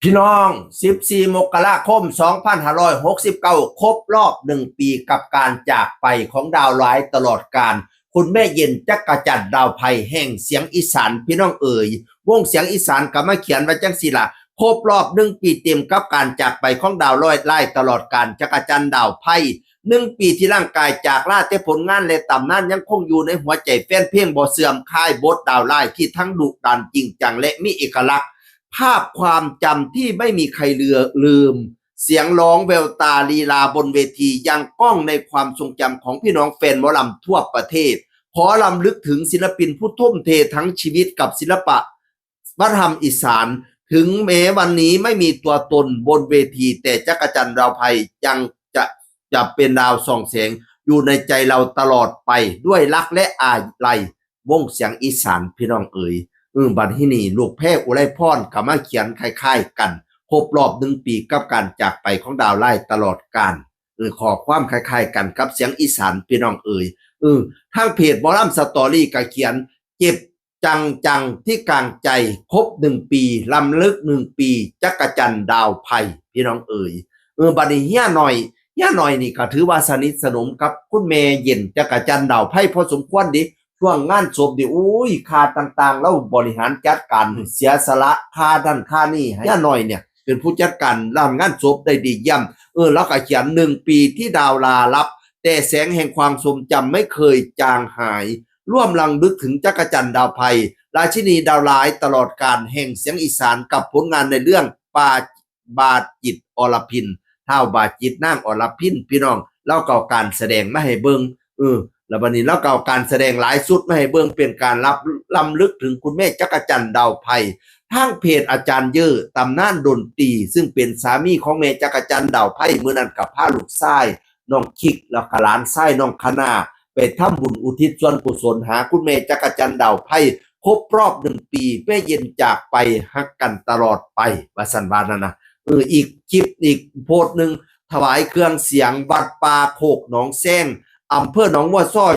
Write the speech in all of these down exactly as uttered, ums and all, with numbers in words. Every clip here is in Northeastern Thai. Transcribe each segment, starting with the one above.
พี่น้อง สิบสี่ มกราคม สองพันห้าร้อยหกสิบเก้า ครบรอบหนึ่งปีกับการจากไปของดาวร้ายตลอดกาล คุณแม่เย็น จักจั่น ดาวไพร่ แห่งเสียงอีสาน พี่น้องเอ๋ย วงเสียงอีสานก็มาเขียนว่าจังซี่ล่ะ ครบรอบหนึ่งปีเต็มกับการจากไปของดาวร้ายตลอดกาล จักจั่น ดาวไพร่ หนึ่งปีที่ร่างกายจากลา แต่ผลงานและตำนานยังคงอยู่ในหัวใจแฟนเพลงบ่เสื่อมคลาย บทดาวร้ายที่ทั้งดุดันจริงจังและมีเอกลักษณ์ ภาพความจำที่ไม่มีใครเลือลืม เสียงร้อง แววตา ลีลาบนเวทียังก้องในความทรงจำของพี่น้องแฟนหมอลำทั่วประเทศ ขอรำลึกถึงศิลปินผู้ทุ่มเททั้งชีวิตกับศิลปะวัฒนธรรมอีสาน ถึงแม้วันนี้ไม่มีตัวตนบนเวที แต่จักจั่น ดาวไพร่ ยังจะจะเป็นดาวส่องแสงอยู่ในใจเราตลอดไป ด้วยรักและอาลัย วงเสียงอีสาน พี่น้องเอ๋ย เออ บัดนี้นี่ ลูกแพร อุไรพร ก็มาเขียนคล้ายๆกัน ครบรอบหนึ่งปีกับการจากไปของดาวร้ายตลอดกาล เออ ข้อความคล้ายๆกันกับเสียงอีสาน พี่น้องเอ๋ย เออ ทางเพจหมอลำสตอรี่ก็เขียน เจ็บจังๆ ที่กลางใจ ครบหนึ่งปี รำลึกหนึ่งปี จักจั่น ดาวไพร่ พี่น้องเอ๋ย เออ บัดนี้เฮียหน่อย เฮียหน่อยนี่ก็ถือว่าสนิทสนมกับคุณแม่เย็น จักจั่น ดาวไพร่ พอสมควรเด้ ช่วงงานศพนี่ โอ้ย ค่าต่างๆ ลาวบริหารจัดการ เสียสละค่านั่นค่านี่ให้เฮียหน่อยเนี่ย เป็นผู้จัดการร้านงานศพได้ดีเยี่ยม เออ แล้วก็เขียน หนึ่งปีที่ดาวลาลับ แต่แสงแห่งความทรงจำไม่เคยจางหาย ร่วมรำลึกถึงจักจั่น ดาวไพร่ ราชินีดาวร้ายตลอดกาลแห่งเสียงอีสาน กับผลงานในเรื่องปา บาจิต อรพิน ท้าวบาจิต นางอรพิน พี่น้อง ลาวก็เอาการแสดงมาให้เบิ่ง เออ แล้วบัดนี้ลาวก็เอาการแสดงหลายชุดมาให้เบิ่ง เป็นการรับ รำลึกถึงคุณแม่จักจั่น ดาวไพร่ ทางเพจอาจารย์เยอ ตำนานดนตรี ซึ่งเป็นสามีของแม่จักจั่น ดาวไพร่ มื้อนั้นก็พาลูกชาย น้องคิก แล้วก็หลานชาย น้องคณา ไปทำบุญอุทิศส่วนกุศลหาคุณแม่จักจั่น ดาวไพร่ ครบรอบหนึ่งปี แม่เย็นจากไป ฮักกันตลอดไป ว่าซั่นว่านั่นนะ เออ อีกคลิป อีกโพสต์หนึ่ง ถวายเครื่องเสียงวัดป่าโคกหนองแซง อำเภอหนองวัวซอ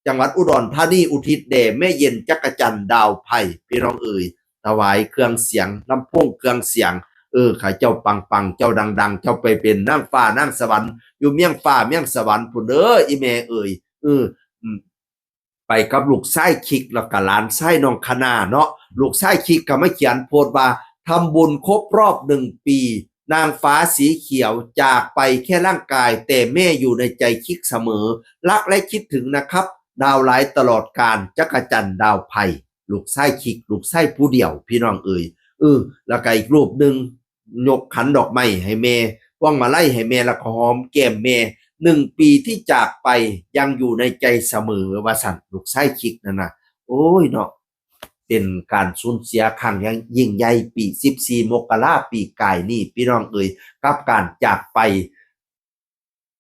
จังหวัดอุดรธานี อุทิศแด่แม่เย็นจักจั่น ดาวไพร่ พี่น้องเอ๋ย ถวายเครื่องเสียง ลำโพงเครื่องเสียง เออ ข้าเจ้าปังๆ เจ้าดังๆ เจ้าไปเป็นนางฟ้านางสวรรค์ อยู่เมืองฟ้าเมืองสวรรค์พุ้นเด้อ อีแม่เอ๋ย เออ อืม ไปกับลูกชายคิก แล้วก็หลานชายน้องคณาเนาะ ลูกชายคิกก็มาเขียนโพสต์ว่า ทำบุญครบรอบหนึ่งปี นางฟ้าสีเขียวจากไปแค่ร่างกาย แต่แม่อยู่ในใจคิกเสมอ รักและคิดถึงนะครับ ดาวร้ายตลอดกาล จักจั่น ดาวไพร่ ลูกชายคิก ลูกชายผู้เดียว พี่น้องเอ๋ย เออ แล้วก็อีกรูปหนึ่ง ยกขันดอกไม้ให้แม่ พวงมาลัยให้แม่ แล้วก็หอมแก้มแม่ หนึ่งปีที่จากไปยังอยู่ในใจเสมอ ว่าซั่น ลูกชายคิกนั่นนะ โอ้ยเนาะ เป็นการสูญเสียครั้งยิ่งใหญ่ ปี สิบสี่ มกราปีกายนี่ พี่น้องเอ๋ย กับการจากไป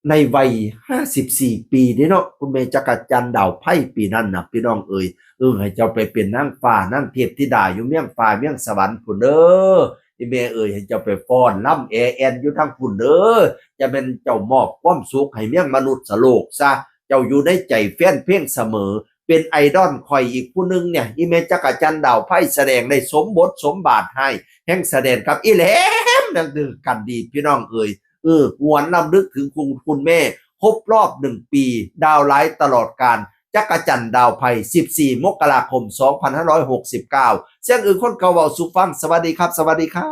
ในวัย ห้าสิบสี่ ปีเด้เนาะ คุณแม่จักจั่น ดาวไพร่ ปีนั้นนะ พี่น้องเอ๋ย เออ ให้เจ้าไปเป็นนางฟ้านางเทพธิดาอยู่เมืองฟ้าเมืองสวรรค์พุ้นเด้อ อีแม่เอ๋ย ให้เจ้าไปฟ้อนรำแอแอนอยู่ทางพุ้นเด้อ จะแม่นเจ้ามอบความสุขให้เมืองมนุษย์โลกซะ เจ้าอยู่ในใจแฟนเพลงเสมอ เป็นไอดอลข้อยอีกผู้หนึ่งเนี่ย อีแม่จักจั่น ดาวไพร่ แสดงได้สมบทสมบาทให้ แฮ่งแสดงกับอีแหลม นั่นคือกันดี พี่น้องเอ๋ย เออ หวนรำลึกถึงคุณ คุณแม่ ครบรอบหนึ่งปี ดาวร้ายตลอดกาล จักจั่น ดาวไพร่ สิบสี่ มกราคม สองพันห้าร้อยหกสิบเก้า เสียงอื่นคนเก่าเว้าสู่ฟัง สวัสดีครับ สวัสดีครับ